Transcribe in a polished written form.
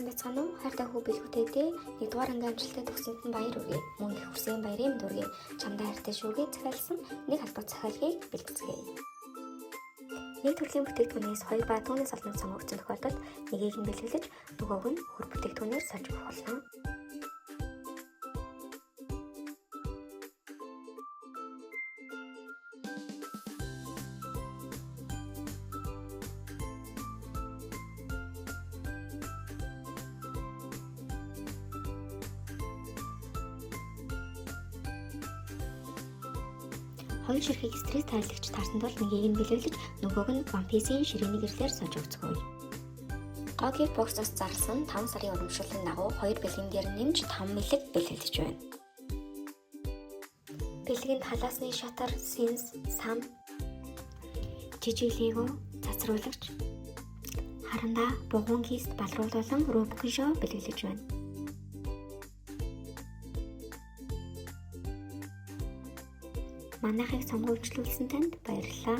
Сайн байцгаана уу? Хайртай хүү бэлгүүтэйдээ 1-р анги амжилттай төгссөнд нь баяр хүргэе. Мөн их хүрсэн баярын мэнд хүргэе. Чамдаа хайртай шүүгээ захиалсан нэг албат захиалгыг бэлгэцгээе. Нэг төрлийн бүтээгдэхүүнээс 2 ба түүнээс олон сонгогдсон тохиолдолд нэгийг нь бэлгэлж, нөгөөг нь өөр бүтээгдэхүүнээр сольж өгөх болно. Хоёр ширхэг стресс тайллагч таарсан тул нэгийг нь бэлэглэж, нөгөөг нь One Piece-ийн ширээний гэрлээр сольж өгцгөөе. Гоги боксоос зарласан 5 сарын урамшууллын дагуу 2 бэлгэн дээр нэмж 5 мэлэг бэлгэлж байна. Бэлгэнд халаасны шатар, сенс, сам, жижиг лего, цацруулагч, харандаа, бугуун кист, балруул болон рубикэн шоу бэлгэлж байна. Манайхыг сонгон үйлчлүүлсэн танд баярлалаа.